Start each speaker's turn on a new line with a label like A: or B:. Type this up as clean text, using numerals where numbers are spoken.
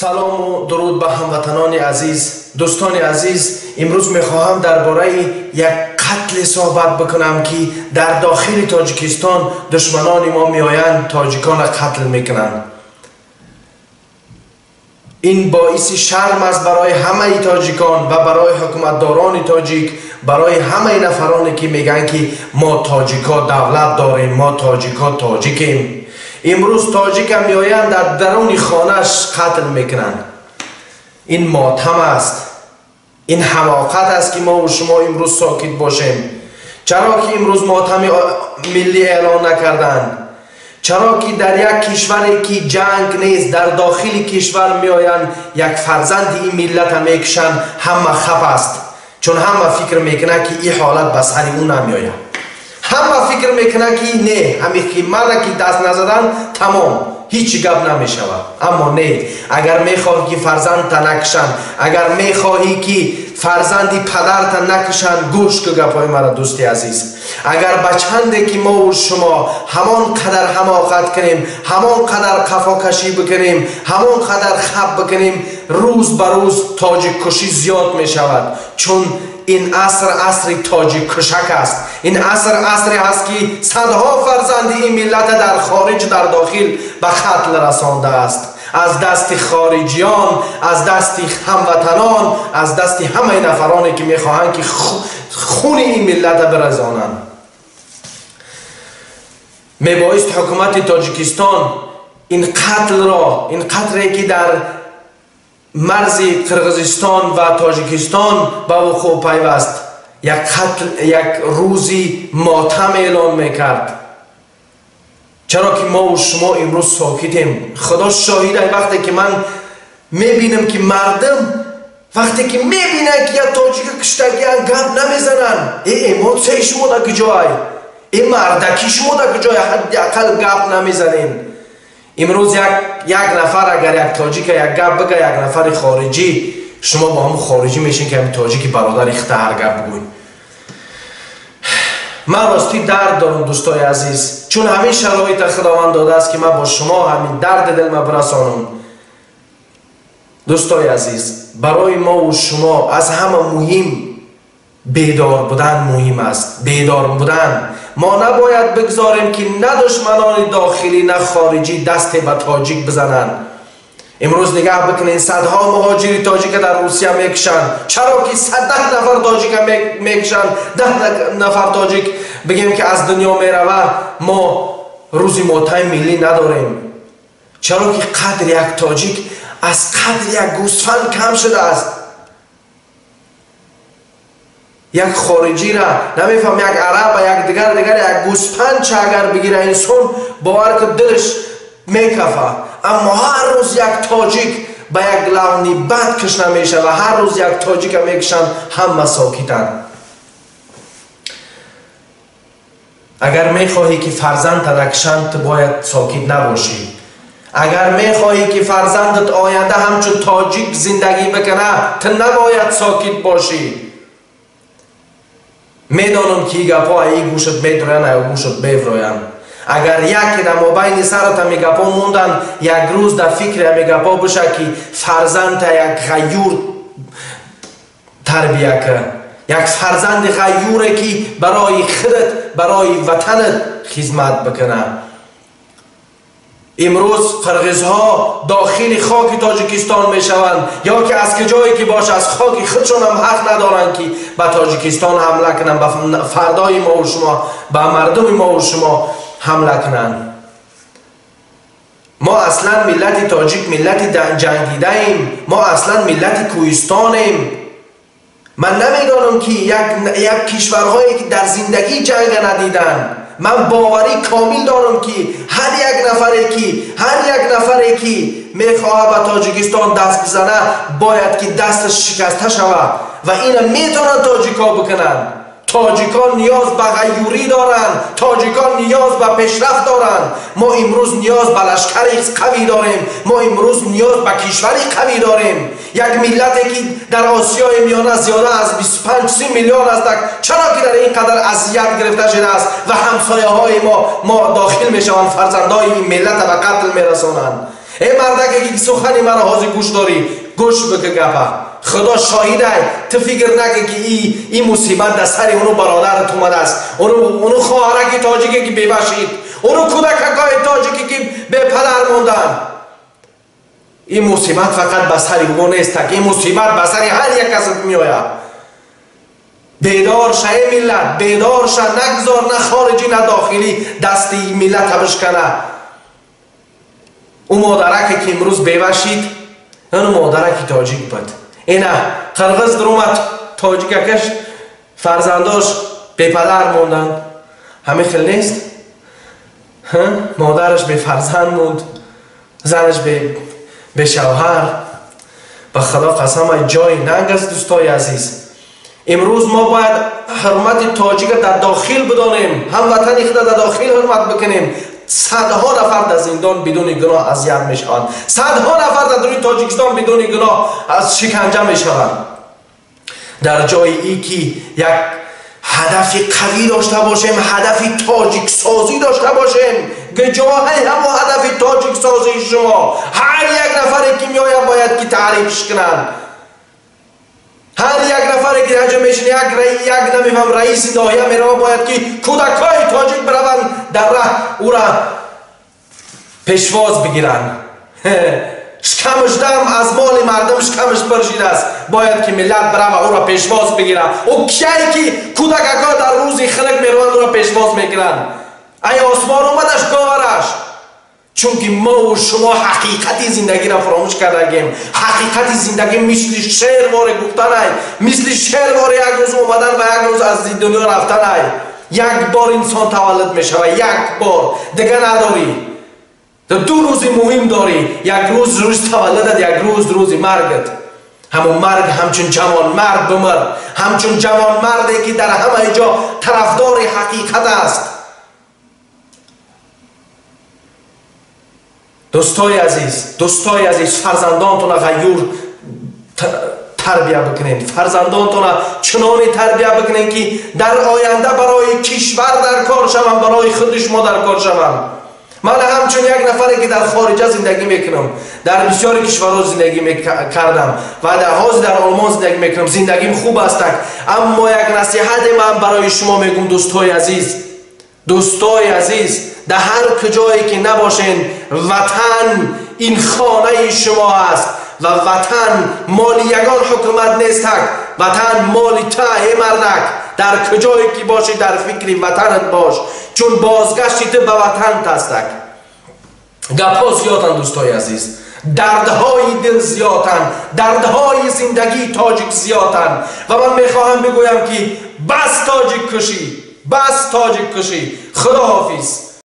A: Салому дуруд ба ҳамватанони азиз, дӯстони азиз. Имрӯз мехоҳам дар бораи як қатле суҳбат бикунам, ки дар дохили Тоҷикистон душманони мо меоянд, тоҷиконро қатл мекунанд. Ин боиси шарм аст барои ҳамаи тоҷикон ва барои ҳукуматдорони тоҷик, барои ҳамаи нафароне ки мегӯянд, ки мо тоҷико давлат дорем, мо тоҷико тоҷикем. Имрӯз тоҷика меоянд, дар даруни хонааш қатл мекунанд. Ин мотам аст, ин ҳамоқат аст, ки мо шумо имрӯз сокит бошем. Чаро ки имрӯз мотами миллӣ эълон накарданд? Чаро ки дар як кишваре ки ҷанг нест, дар дохили кишвар меоянд, як фарзанди ин миллата мекушанд, ҳама хаф аст, чун ҳама фикр мекунад, ки ин ҳолат ба сари ӯ намеояд. Ҳама фикр мекунад, ки не, ҳамин ки мана ки даст назадан, тамом, ҳеҷ гап намешавад. Аммо не, агар мехоҳӣ, ки фарзандта накушанд, агар мехоҳӣ, ки фарзанди падарта накушанд, гӯш ку гапҳои маро, дӯсти азиз. Агар ба чанде ки мову шумо ҳамон қадар ҳамоқат кунем, ҳамон қадар қафокашӣ бикунем, ҳамон қадар хаб бикунем, рӯз ба рӯз тоҷиккушӣ зиёд мешавад, чун ин аср асри тоҷиккушак аст. Ин аср асре аст, ки садҳо фарзанди ин миллата дар хориҷ, дар дохил ба қатл расондааст, аз дасти хориҷиён, аз дасти ҳамватанон, аз дасти ҳамаи нафароне ки мехоҳанд, ки хуни ин миллата бирезонанд. Мебоист ҳукумати Тоҷикистон ин қатлро, ин қатле ки дар марзи Қирғизистон ва Тоҷикистон ба вуқӯъ пайваст, як қатл, як рӯзи мотам эълон мекард. Чаро ки мову шумо имрӯз сокитем? Худо шоҳида, вақте ки ман мебинам, ки мардум вақте ки мебинанд, ки як тоҷика куштагиан, гап намезананд. Э, эмоцияи шумо дар куҷоай? Э, мардакӣ шумо дар куҷоай? Ҳадди ақал гап намезанем. Имрӯз як нафар агар як тоҷика як гап бига, як нафари хориҷӣ, шумо бо ҳамун хориҷӣ мешин, ки ҳамин тоҷики бародари хита ҳар гап бигӯй. Ман ростӣ дард дорам, дӯстои азиз, чун ҳамин шароита Худованд додааст, ки ман бо шумо ҳамин дарди дилма бирасонам. Дӯстои азиз, барои мову шумо аз ҳама муҳим бедор будан муҳим аст, бедор будан. Мо набояд бигзорем, ки на душманони дохилӣ, на хориҷӣ дасте ба тоҷик бизананд. Имрӯз нигаҳ бикунед, садҳо муҳоҷири тоҷика дар Русия мекушанд. Чаро ки 110 нафар тоҷика мекушанд, 10 нафар тоҷик бигем, ки аз дунё мерава, мо рӯзи мотами миллӣ надорем? Чаро ки қадри як тоҷик аз қадри як гӯсфанд кам шудааст? Як хориҷира намефаҳм, як араба, як дигар дигар, як гӯсфандча агар бигира, инсон бовар ки дилаш мекафа. Аммо ҳар рӯз як тоҷик ба як лавни бад кишна мешава, ҳар рӯз як тоҷика мекушанд, ҳама сокитанд. Агар мехоҳӣ, ки фарзандта накушанд, ту бояд сокит набошӣ. Агар мехоҳӣ, ки фарзандат оянда ҳамчун тоҷик зиндагӣ бикунад, ту набояд сокит бошӣ. Медонам, ки гапҳо аи гӯшат медроянд, ай гӯшат мевроянд. Агар яке дар мобайни сарат ҳами гапҳо монданд, як рӯз дар фикри ҳами гапҳо боша, ки фарзандта як ғаюр тарбия кар, як фарзанди ғаюре, ки барои худат, барои ватанат хизмат бикунад. Имрӯз қирғизҳо дохили хоки Тоҷикистон мешаванд, ё ки аз куҷое ки боша, аз хоки худшон ҳам ҳақ надоранд, ки ба Тоҷикистон ҳамла кунанд, ба фардои мову шумо, ба мардуми мову шумо ҳамла кунанд. Мо аслан миллати тоҷик миллати ҷангидаем, мо аслан миллати кӯҳистонем. Ман намедонам, ки як кишварҳое ки дар зиндагӣ ҷанга надиданд, ман боварӣ комил дорам, ки ҳар як нафаре ки мехоҳад ба Тоҷикистон даст бизанад, бояд ки дасташ шикаста шавад ва ина метавонанд тоҷикҳо бикунанд. Тоҷикон ниёз ба ғайюрӣ доранд, тоҷикон ниёз ба пешрафт доранд. Мо имрӯз ниёз ба лашкари қавӣ дорем, мо имрӯз ниёз ба кишвари қавӣ дорем. Як миллате ки дар Осиёи Миёна зиёда аз 25-30 миллион аст, чаро ки дар ин қадар азият гирифта шудааст ва ҳамсояҳои мо дохил мешаванд, фарзандои ин миллата ба қатл мерасонанд? Эй мардаке ки сухани маро ҳозир гӯш дорӣ, гӯш бика гапа. Худо шоҳидай, ту фикр накун ки ин мусибат дар сари уну бародарат омадааст, уну хоҳараки тоҷике ки бева шид, уну кӯдакакҳои тоҷике ки бепадар монданд. Ин мусибат фақат ба сари ӯ нестак, ин мусибат ба сари ҳар як кас меояд. Бедор ша, эй миллат, бедор ша, нагзор на хориҷӣ на дохилӣ дасти миллата бишкана. Ӯ модараке ки имрӯз бева шид, ӯ модараки тоҷик буд. Ина қирғиз даромад, тоҷикакаш фарзандош бепадар монданд. Ҳамин хел нест? Модараш бефарзанд монд, занаш бешавҳар. Ба Худо қасам, ҷои нанг аст, дӯстои азиз. Имрӯз мо бояд ҳурмати тоҷика дар дохил бидонем, ҳамватани худа дар дохил ҳурмат бикунем. Садҳо нафар дар зиндон бидуни гуноҳ азият мешаванд, садҳо нафар дар дуруни Тоҷикистон бидуни гуноҳ аз шиканҷа мешаванд. Дар ҷои и ки як ҳадафи қавӣ дошта бошем, ҳадафи тоҷиксозӣ дошта бошем, ҷоҳаи ҳамо ҳадафи тоҷиксозии шумо. Ҳар як нафаре ки меояд бояд ки таърифш кунанд. Ҳар як нафаре ки дар ҷо мешини, як намефаҳм раиси ноҳия мерава, бояд ки кӯдакҳои тоҷик бираванд дар раҳ ӯра пешвоз бигиранд. Шикамаш дам аз моли мардум шикамаш пур шидааст, бояд ки миллат бирава ӯро пешвоз бигирад. Ӯ кияе ки кӯдакакҳо дар рӯзи хилик мераванд ӯро пешвоз мегиранд? Ай осмон омадаш говараш. Чунки мову шумо ҳақиқати зиндагиро фаромӯш кардагем. Ҳақиқати зиндагӣ мисли шерворе гуфтанай, мисли шерворе як рӯз омадан ва як рӯз аз дунё рафтанай. Як бор инсон таваллуд мешавад, як бор, дига надорӣ. Ду рӯзи муҳим дорӣ: як рӯз рӯзи таваллудат, як рӯз рӯзи маргат. Ҳамон марг ҳамчун ҷавонмард бимир, ҳамчун ҷавонмарде ки дар ҳамаи ҷо тарафдори ҳақиқат аст. Дӯстои азиз, дӯстои азиз, фарзандонтона ғайюр тарбия бикунед, фарзандонтона чуноне тарбия бикунед ки дар оянда барои кишвар дар кор шаванд, барои худи шумо дар кор шаванд. Ман ҳамчун як нафаре ки дар хориҷа зиндагӣ мекунам, дар бисёри кишварҳо зиндагӣ мекардам ва дар ҳозир дар Олмон зиндагӣ мекунам, зиндагим хуб астак. Аммо як насиҳате ман барои шумо мегӯм, дӯстои азиз, дӯстои азиз, дар ҳар куҷое ки набошен, ватан ин хонаи шумо аст ва ватан моли ягон ҳукумат нестак, ватан моли та, эй мардак. Дар куҷое ки бошӣ, дар фикри ватанат бош, чун бозгашти ту ба ватанат астак. Гапҳо зиёданд, дӯстои азиз, дардҳои дил зиёданд, дардҳои зиндагии тоҷик зиёданд ва ман мехоҳам бигӯям ки бас тоҷиккушӣ, бас тоҷиккушӣ. Худо ҳофиз.